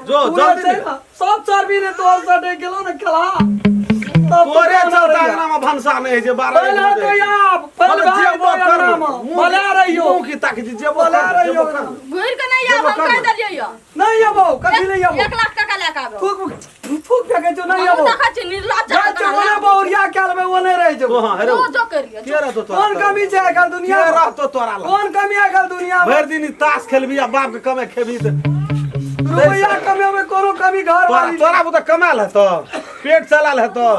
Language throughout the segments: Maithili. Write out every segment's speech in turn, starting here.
जो पूरा जल्दी छै ने। ने, सब चर्बी ने तोहर सटे गेलो ने खेला तब तो तोरे खाना चलते रहैया। अंगना में भनसा नहीं होइ छै 12 पहिले बजे तो आब पहिले अरे जेबो भाग कर अंगना में भले रहियो मुँह की ताकि जेबो भले कर रहियो जेबो कर घुरि के नहि आब हम कहि देलियै यऽ नहीं अबो कथी नहीं अबो 1 लाख टका लए के आबो। थूक थूक फेकै छौ नहीं हमहूँ अबो देखै छी निर्लज्ज जाइ छौ ओने बहुरिया कए लेबै ओने रहि तो जेबो हाँ हेरो जो जो करि लिअ के रहतो तोरा कोन कमी छै आइ काल्हि दुनिया के में रहतो तोरा लग कोन कमी आइ काल्हि दुनिया में भरि दिन ई ताश खेलबी आ बाप के कमे खेबी तऽ रुपैआ कमेबै कोनो कमी घर तोरा वाली तोरा बुते कमाल हेतो पेट चलाल हेतो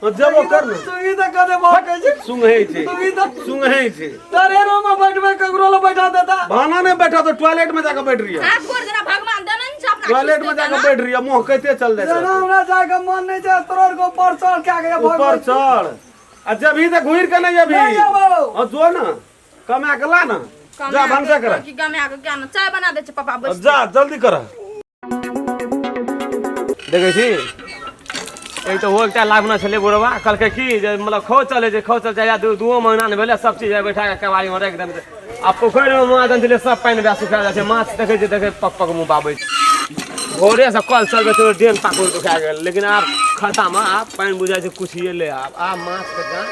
तो जेबो कर ने तू ई तऽ कदे भौकै छै सुंघै छै तू ई तऽ सुंघै छै ट्रेनो में बैठबै ककरो लग बैठा देता भाना नहीं बैठा तो टॉयलेट में जाके बैठ रही है हाथ गोड़ जेना भगवान देने ने छै अपना टॉयलेट में जाके बैठ रही है मुंह कहते चल जाए जेना हमरा जाके मन नहीं छै तोहर को ऊपर चढ़ के आगे ऊपर चढ़ आ जब ही तो घुर के नहीं अभी नहीं अबो। और जो ना कमा के ला ना जा भनसा कर की गमे के क्या ना चाय बना दे छै पापा बस जा जल्दी कर देखै छी एक तऽ ओ एकटा लागना छलै बुढ़वा कहलकै की जे मतलब खो चलै छै खो चल जाइ दूओ महीना नहि भेलै सब चीज बैठा कऽ केबाड़ीमे राखि देने छै आ पोखरिमे माछ देने छलै सब पानि भए सुखा जाइ छै माछ देखै छै देखै पक पक मुँह बाबै छै भोरेसँ कल चलबै छै डेन पाकुर दुखा गेल लेकिन आब खतामे आब पानि बुझाइ छै कुछ एलै आब आब माछके जान।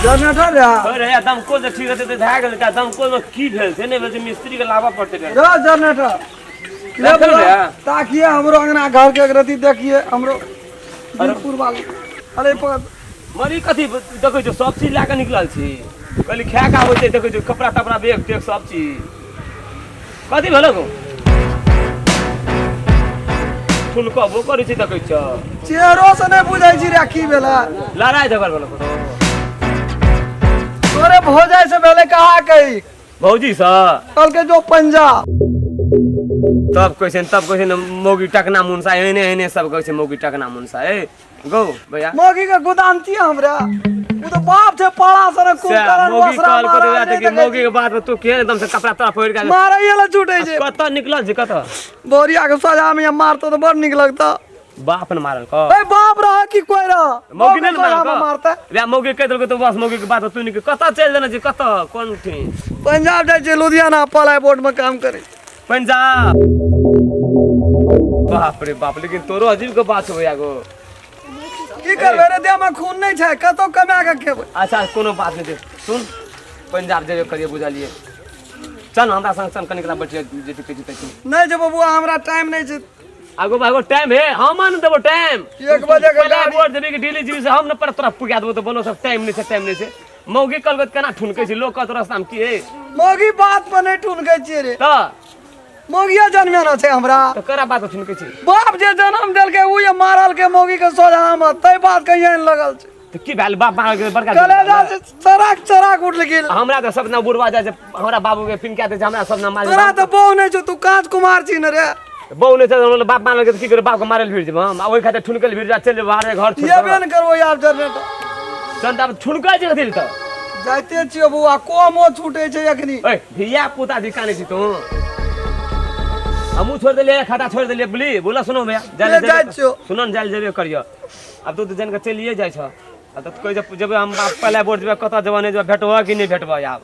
जनरेटर रे। अरे यार दमकल जे ठीक रहतै तऽ भए गेल। दमकल मे की भेल छै नहि भेल छै, मिस्त्री के लाबऽ पड़तै फेर। रे जनरेटर ले देखल बुआ, रे। ताकिए हमरो अंगना घर के एक रति देखिए हमरो वीरपुर वाली अरे मरी कथी देखै छौ सब चीज लए कऽ निकलल छी कहली खाए कऽ आबै छै देखै छौ कपड़ा तपड़ा बैग तेग सब चीज कथी भेलो गो ठुनकबो करै छै देखै छौ चेहरो से नहीं बुझै छी रे की भेलै। लड़ाइ झगड़ भेलो कतौ? तोरे भौजाइ से भेलै कहा कही। भौजी सँ? कहलकै जो पंजाब। तब कहै छै तब कहै छै ने मौगी टकना मुनसा एहने एहने सब कहै छै मौगी टकना मुनसा। ए गौ भैया मौगी के गोदाम छियै हमरा ओ तऽ बाप छै पाला सने कुंभकर्ण मौगी बसरा कहलको तऽ महाराज वएह नहि देखी देखै मौगी के बात में तू केहन एकदम से कपड़ा तोरा पहिर के मारैये लए छूटै छै। कतऽ निकलल छै कतऽ? बोरिया के सजा में मारतो तऽ बड़ नीक लगता। बाप ने मारल कऽ ए बाप रह कि कोई रह मौगी नहि ने सजा मारल में कऽ मारता। वएह मौगी कहि देलकै तऽ बस मौगी के बात तू निकल कतऽ चलि देने छै कतऽ कोन ठीन? पंजाब जाइ छै लुधियाना पलाय बोर्ड में काम करे। पंजाब बाप रे बाप लेकिन तोरो अजीब के बात छौ भैया गो। की करबै रे देह में खून नहीं छै कतौ कमा के खेबै। अच्छा कोनो बात नहीं छै सुन पंजाब जेबे करिए बुझलिए चल हमरा संग चल कनिक बैठ जे कहै छी तै नहीं छै बबुआ हमरा टाइम नहीं छै। आगो भागो टाइम है हम मान देबो टाइम 1 बजे के पहले गाड़ी। बोर्ड देबी कि डेली जीवी से हम न पर तोरा पुगा देबो तो बोलो सब टाइम नहीं छै टाइम नहीं छै मौगी कल केना ठुनकै छै लोग कहत रास्ता में की है। मौगी बात पर नहीं ठुनकै छियै रे। तऽ मौगिया जन्मेना छै हमरा। तऽ करा बात पर ठुनकै छै? बाप जे जन्म देलकै उ ये मारल के मौगी के सोझा मे तै बात के एहन लगल छै। तऽ की भेल बाप मारल के बड़का कलेजा से चराक चराक उठल गेल। हमरा तऽ सब ना बुढ़वा जाइ छै हमरा बाबू के पिनका दै छै हमरा सब ना मारे। तोरा तऽ बहु नहीं छौ तू कांच कुमार छी ने रे। बहु नहि छै हमरा बाप मारल के तऽ की करबै बाप के मारल भिड़ जेबै हम आ ओहि खातिर ठुनकल भिड़ जा चलि जेबै बाहरे घर छोड़ि एबे ने करबो आब जनरेटर। चल तऽ आब ठुनकै छै कथी लए तऽ? जाइते छियो बौआ कोमो छूटे छै अखनी। ए धिया पुता जी कानै छी तू हमहूँ छोड़ि देलियै खाता छोड़ि देलियै बोली बोला सुनो भैया ले जाइ छियौ। सुनो ने जाय जेबे करियो आब तू तऽ जानि कऽ चलिए जाइ छह आ तऽ कहै छै जेबै हम बाप पहले बोर्ड जेबै कतऽ जेबै नहि जेबै भेटबऽ कि नहि भेटबऽ आब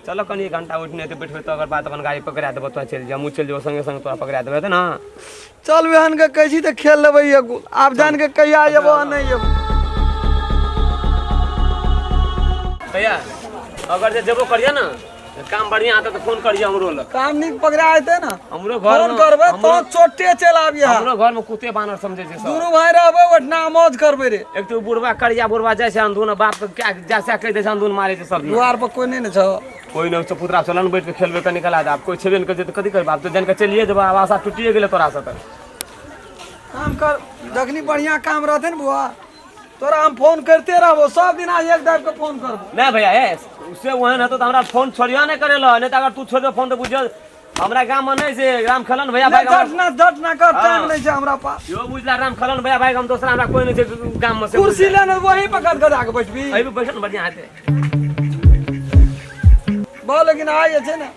चलो कनि एक घंटा उठने हेतै बैठबै तकर बाद अपन गाड़ी पकड़ा देबो तोरा चलि जा हमहूँ चलि जेबो संगे संग तोरा पकड़ा देबै हेतै ने। चल एहन के कहै छी तऽ खेल लेबै एगो आब जान के कहिया एबो आ नहि एबो। भैया अगर जे जेबो करिए ने काम बढ़िया हेतै तऽ फोन करिए हमरो लग। काम नीक पकड़ा हेतै ने हमरो घर फोन करबै तो चोटे चलि आबिहे। हमरो घर में कुत्ते बानर समझै छै सब। दुनू भाई रहबै ओठना मौज करबै रे। एक तो बुढ़वा करिया बुढ़वा जाइ छै अंधुन बाप के क्या जैसा कहि दै छै अंधुन मारै छै सब। दुआर पर कोई नहीं ने छौ। कोई नहि चबूतरा चल ने बैठ के खेलबै कनि काल आब कोई छेबे नहि करै छै तऽ कथी करबै आब तऽ जानि कऽ चलिए जेबै आब आशा टूटिए गेलै तोरा से तऽ। काम कर जखनी बढ़िया काम रहतै ने बुआ तोरा हम फोन करते रहबो सब दिन आज एक दाबि के फोन करबो। नहि भैया ए से ओहन हेतौ तऽ हमरा फोन छोड़ियो नहि करै लए नहि तऽ अगर तू छोड़ि देबऽ फोन तऽ बुझियो हमरा गाम में नहीं छै राम खलन भैया भाई झट ना झट ना कर टाइम नहीं छै हमरा पास। यो बुझला राम खलन भैया भाई हम दोसरा हमरा कोई नहीं छै गाम में से। कुर्सी लेने वही पर गद गदा के बैठबी। अभी बैठल बढ़िया हेतै। बहु लेकिन आइ जे छै ने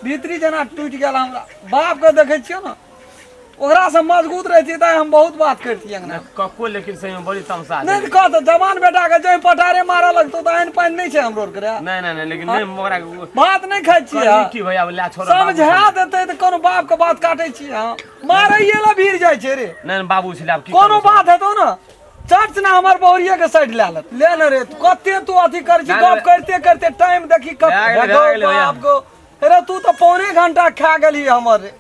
भीतरी जेना टूटि गेल हमरा बाप के देखै छियौ ने ओकरा से मजबूत रहती तऽ हम बहुत बात करती अंगना। कक्को लेकिन सही में बड़ी तमसा। नहीं तऽ कह तऽ जवान बेटा के जै पटारे मारऽ लगतो तऽ एहन पानि नहि छै हमरो आरके रे। नहीं नहीं नहीं, लेकिन नहीं ओकरा भात नहि खाइ छियै। कहली की भैया ला छोड़। समझा देतै तऽ कोनो बाप के बात काटै छियै हम? मारैये ला भीड़ जाइ छै रे। नहीं बाबू छलै, आब की कोनो करबै? बात हेतौ ने चर्च ना हमर बहुरिये के साइड लए लेत। ले ने रे, कते तू अथी करै छी भए गप गेलै। करिते करिते टाइम देखी कत भए गेलै, भए गेलै भैया। बाप गो रे, तू तऽ पौने घंटा खा गेलही हमर रे।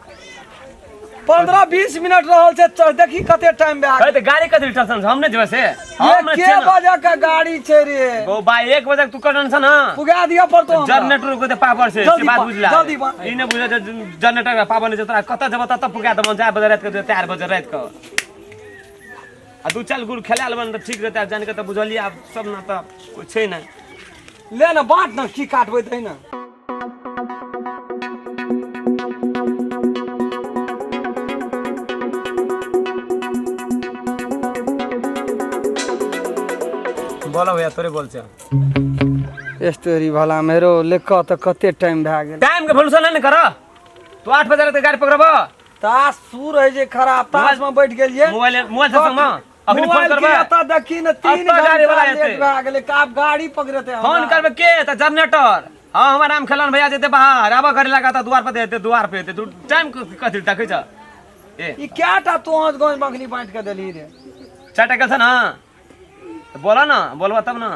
15-20 मिनट रहल छै, देखी कते टाइम भए हे तऽ गाड़ी कथी टेंशन छै? हम नहि जेबै से गेल। हम ये के बजे के गाड़ी छै रे? गो भाई 1 बजे तू कर टेंशन। हां पुगा दिअ पड़तो हमरा। जनरेटर के पावर से जल्दी से बात बा, बुझला? जल्दी बा। ई नहि बुझल जे जनरेटर के पावर नहि छै। तोरा कतऽ जेबऽ ततऽ पुगा देबऽ। 4 बजे राति के, 4 बजे राति के आ दू चारि गुड़ खेला लेबन तऽ ठीक रहतै। आब जानि कऽ तऽ बुझलियै, आब सब ना तऽ कोइ छै नहि। ले ने, बाँट ने, की काटबै दही ने। बोलो भैया, तोरे बोल छै। स्टोरी भला मेरो लेख तऽ कते टाइम भए गेल। टाइम के भरोसा नहि ने कर। तू 8 बजे राति के गाड़ी पकड़ब। ताश सुर है जे खराब, ताश में बैठ गेलियै। मोबाइल मोबाइल से संगमे अखनी फोन मोबाइल के करबै। एतऽ देखी ने, 3 एतऽ गाड़ी घंटा वाला लेट एतै। भए गेलै, आब गाड़ी पकड़ेतै हमरा। फोन करबै के? तऽ जनरेटर। हाँ, हमर राम खेलन भैया जेतै बाहर, आबऽ गाड़ी लगा तऽ दुआर पर एतै, दुआर पे एतै। तू टाइम कथी देखै छ ए? ई कएटा तू आँच गंज मखनी बाँटि के देलही रे? 4टा गेल छ ने, तऽ बोलऽ ने, बोलबऽ तब ने।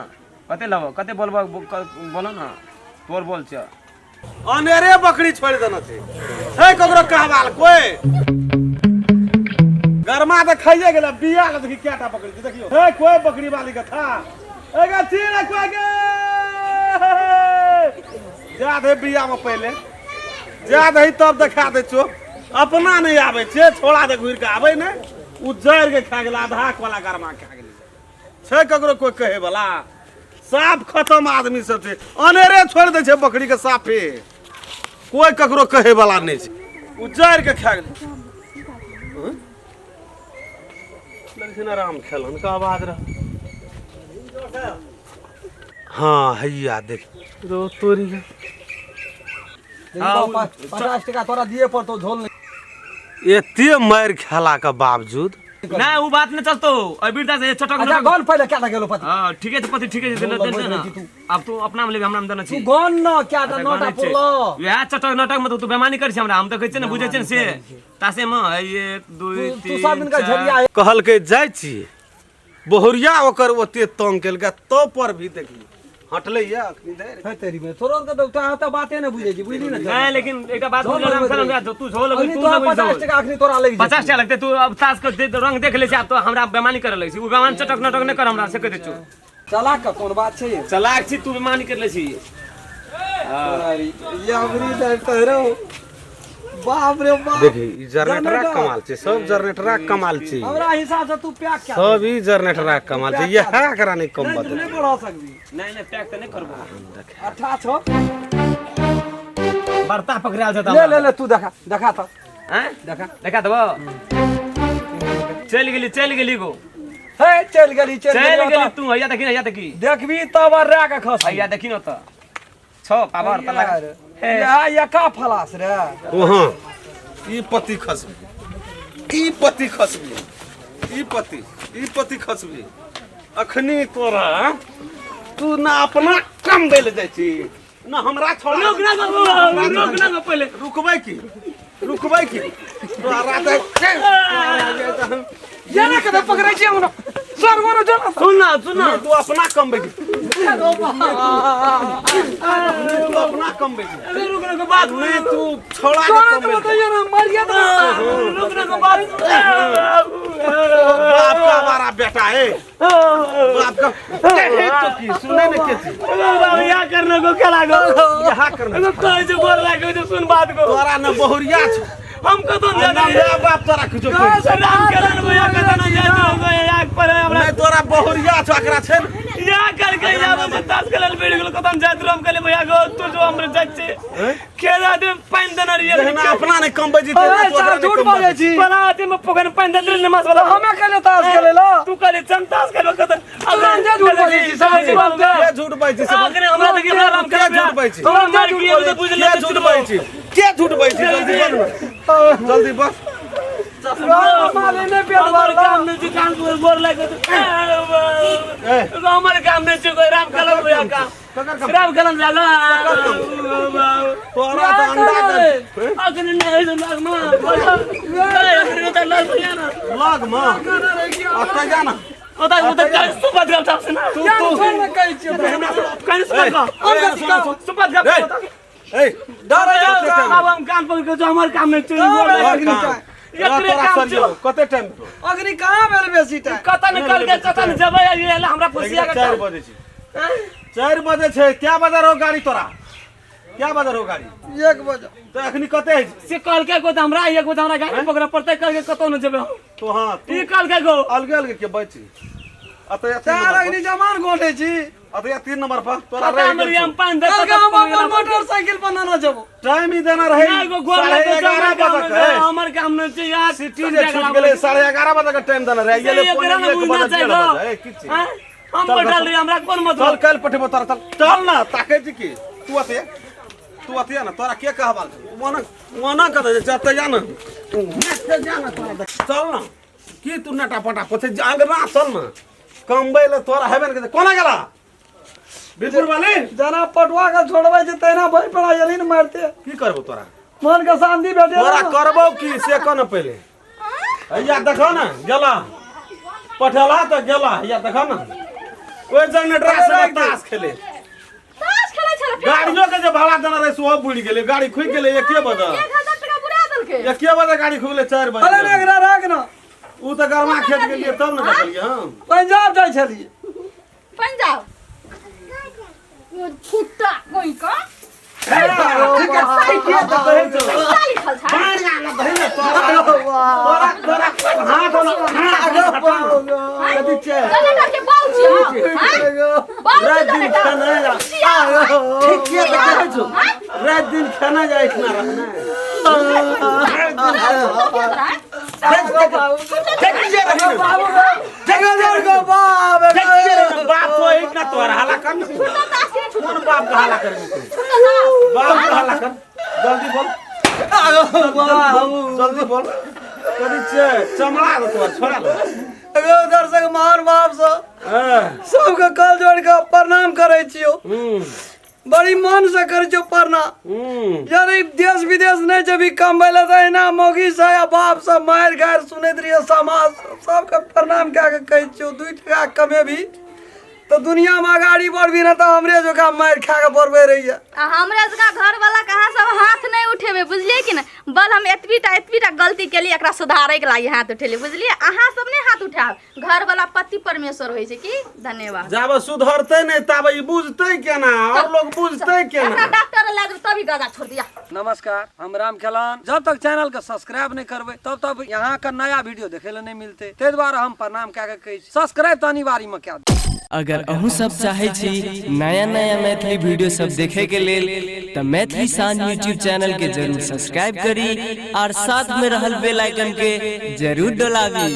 कते लेबऽ, कते बोलबऽ, बोलऽ ने, तोर बोल छ। अनेरे बकरी छोड़ि देने छै, छै ककरो कहबाल कोई? गरमा तऽ खाइए गेलै बिया के। देखी कएटा बकरी छै, देखियौ है कोई बकरी वाली के था एगा छी ने कोई के? जा दे बिया में पहिले जा दही, तब देखा दै छौ। अपना नहि आबै छै, छोड़ा दे, घुरि के आबै नहि। ओ जरि के खा गेल, आधा वाला गरमा खा गेलै। छै ककरो कोई कहे वाला? साफ खत्म आदमी सब छै, अनेरे छोड़ि दै छै बकरी के साफे। कोई ककरो कहे वाला नहि छै। ओ जरि के खा गेलै। हँ? लगै छै ने राम खेलन के आवाज रह। हाँ, हैया देख रो तोरी के। देखी बाबा, 50 टका तोरा दिए पड़तौ, झोल नहि। एते मारि खेला के बावजूद नहि, ओ बात नहि चलतो अबीर दा से चटक। अच्छा, गन पहिले कएटा गेलो पति? हाँ, ठीके छै पति, ठीके छै। झोल देने लगबैत ने। रहै छी तू। आब तू अपना में लेबी, हमरा में देने तू छी। गन न कएटा? 9टा पुरलो। वएह चटक नाटक में तऽ तू बेमानी करै छी हमरा। हम देखै छियै ने, बुझै छियै ने से तासे में है। 1 2 तू 3 सब दिन का झरिया। कहलकै जाइ छियै बहुरिया, ओकर ओते तंग केलकै तो पर भी देखी हटलै या अखनी धरि। है तेरी में तोरो के तऽ तोरा तऽ बाते नहि बुझै छी, बुझली ने? नहीं, लेकिन एकटा बात झोल बुझल राम लगबैत खेलन रहै। भैया, तू झोल लगबै, अखनी तू तोरा लगबै 50 झोल। टका अखनी तोरा लागि जेतौ। 50 टका लगतै। तू अब ताश के रंग देख लै छी, आब तो हमरा बेमानी करे लगै छी। ओ बेमान चटक नटक नहि कर हमरा से, कहि दै छौ। चला के कोन बात छै ये? चलाक छी तू, बेमानी कर लै छी। याबरी दर तोरो, बाप रे बाप। देखी, ई जनरेटरा कमाल छै, सब जनरेटरा कमाल छै। हमरा हिसाब से तू पैक क्या सब ई जनरेटरा कमाल छै, इएह एकरा नहि कम नहीं, तू बदल। नहीं बढ़ा सकबी। नहीं नहीं, पैक तऽ नहि करबो। अठा छो। बर्ता पकड़ायल छै। ले ले ले, तू देखा, देखा तऽ। हैं? देखा। देखा देबो। चलि गेली, चलि गेली गो। हे, चलि गेली, चलि चलि गेली। गेली तू। हैया देखी ने, हैया देखी। देखबी तब आर रे के खस। हैया देखी ने, तऽ छौ पावर तऽ लगा। या यका फलास रे। वहाँ ई पति खसबी, ई पति खसबी, ई पति, ई पति खसबी। अखनी तोरा तू ना अपना कमबै लए जाइ छी ना हमरा छोड़ा। रुक ना बाबू, रुक ना पहिले। रुकबै की, रुकबै की तोरा तऽ? ये ना कते पकड़ै छी हमरा सर गोरो चल। सुन ना, सुन ना। तू अपना कमबै की? तू अपना कमबै की? रुक ना बात। नहीं, तू छोड़ा के तोरा तो कमबै। बताइए ना, मर गया तो। रुक ना बात। बाप का हमारा बेटा है, बाप का तो की सुने ने के छी? यहाँ करने को खेला गो। यहाँ करने एगो कहै छै गोर लागै छै, सुन बात को। तोरा न बहुरिया छौ हम कतौ आ जाने। न माय बाप तोरा किछो कहै छौ। राम खेलन भैया, कतौ न जाए यहाँ पर हमरा। नहि, तोरा बहुरिया छौ, एकरा छै ने। यहाँ करके यहाँ पर ताश खेलल बैठ गेल, कतौ जाइत रहम। कहले भैया गो, तू जो हमरा जाइत छै खेला दे, पानि देने रहियै। जहिना अपना नहि कमबै छी अरे तहिना तू साला ओकरा नहि झूठ कमबै। बाजै छी। पला अथी में पोखरि में पानि देने रहियै नमाज वाला। हमे कहले ताश खेले ला। तू कहले चल ताश खेलबो कतौ। तुरन्ते झूठ बाजै छी, सब के झूठ बाजै छी से बोल? अखने हमरा देखी, हमरा राम के झूठ बाजै छी? हमरा मार के तऽ बुझल। के झूठ बाजै छी? के झूठ बाजै छी? जल्दी बोल, जल्दी बस। माले नहि पेट हमर भरल काम नहीं छै कान को गोर लागे ए हमर काम नहीं छै कोई राम कलम भैया काम ककर काम राम कलम जाला तोरा तऽ अंडा के अखन नहीं है लाग मा अखन त लाग भैया ना लग म अतऽ जा ना ओता ओता कर सुपत गप छप से ना तू तू छोड़ ने कहै छियौ कहीं सुपत गप ए, सुन, सुन। सुपत गप ए, ए डर अब हम कान पकड़ के जो हमर काम नहीं छै गोर अरे, लागे। अग्नि टाइम। एकरे तोरा काम सरियो छौ। कते टाइम छौ अग्नि कहाँ भेल बेसी टाइम कतऽ निकल के कतऽ ने जेबै ये हमरा फुसिया के 4 बजे छै 4 बजे छै क्या बजे रहो गाड़ी तोरा क्या बजे रहो गाड़ी 1 बजे तऽ एखनी कते है से कहलकै को तऽ हमरा एक बजे हमरा गाड़ी पकड़ऽ पड़तै कहलकै कतौ ने जेबै हम। तो हाँ तू ई कहलकै गो अलगे अलगे के बची अतः चार अग्नि जमान गोटे छी अतः 3 नंबर पर तोरा पता रह मरी गेल हम पानि दे कल हम अपन मोटरसाइकिल पर ना जेबो टाइम ही देना रहे नहि गो गोर लागै छै, 11.30 हमर काम बजे नहि छै, के हमर काम नहि छै यार सिटी जे छूट गेलै 11:30 बजे के टाइम देना रहे ये ले एकरा ने 1 बुझना बजे चाही 1:30 गो। बजे ए की छी आँय? हम चल, बैठल चल। रही हमरा कोन चल मतलब काल्हि पठेबो तोरा चल चल ना ताकै छी की तू अते तू अते ना तोरा के कहबाल छौ ओना ओना कह दे चल जा ना जा ना तोरा देख। चल ना की तू नटा पटा पोछे अंगना चल ना कमबै ले तोरा हेबे ने कोना गेला बिलकुल वाली जना पटुआ के छोड़बै छै तहिना भरि पड़ा एलही ने मारते की करबो तोरा मन के शांति भेटे तोरा करबो की से कह ना पहिले हैया देखो ना गेला पठेला तऽ गेला हैया देखो ना ओहि जनरेटर से ताश खेले ताश खेलै छलै फेर। गाड़ियो के जे भाड़ा देने रहे सेहो बुड़ि गेलै गाड़ी खुगि गेलै एके बजे 1000 टका बुरा देलकै एके बजे गाड़ी खुगि गेलै 4 अरे बजे एकरा राख ना ओ तऽ गरमा खेत गेलियै तब ने देखलियै हम पंजाब जाइ छलियै पंजाब फुट्टा कोई का ठीक है ठीक है तऽ कहै छौ पैसा लिखल छै बाढ़ि आना दही ने तोरा तोरा तोरा हाथ वाला हाथ कथी छै जनरेटर के बाऊ छी हम बाऊ राति दिन खाना जा ठीक है तऽ कहै छौ राति दिन खाना जाइ ना रहना बाप तो एक ना तोरा हाला कर ना कौन बाप का हाला कर बाप का हाला कर जल्दी बोल जल्दी बोल कथी छै चमड़ा दे तोरा छोड़ा दे दर्शक महान बाप सब सबके कल जोड़ के प्रणाम करै छियौ बड़ी मन से करै छियौ प्रणाम यानी देश विदेश नहि जेबी कमबै लए तऽ एना मौगी से या बाप से मारि गारि सुनैत रहियै समाज सबके प्रणाम कए के कहै छियौ 2 टका कमेबी तऽ दुनियामे अगाड़ी बढ़बी ने तऽ हमरे जकाँ मारि खा के बढ़बै रहियै। आ हमरे जकाँ घरवाला के अहाँ सब हाथ नहि उठेबै बुझलियै कि नहि बल हम एतबीटा गलती केलियै एकरा सुधारैके लागि हाथ उठेलियै बुझलियै अहाँ सब नहि हाथ उठायब घरवाला पति परमेश्वर होइ छै की धन्यवाद। जाबे सुधरतै नहि ताबे ई बुझतै केना और लोग बुझतै केना एकरा डॉक्टर लए जेबै तभी गजा छोड़ दिया। नमस्कार, हम राम खेलान। जब तक चैनल के सब्सक्राइब नहीं करबै तब तक यहाँ का नया वीडियो देखे ला नहीं मिलते, ताहि दुआरे हम प्रणाम कए के कहै छी सब्सक्राइब तऽ अनिवार्य में कए दियौ। अगर अहूँ सब चाहे छी नया नया मैथिली वीडियो सब देखे के लेल तऽ मैथिली शान यूट्यूब चैनल के जरूर सब्सक्राइब करी और साथ में रहल बेल आइकन के जरूर डोलाबी।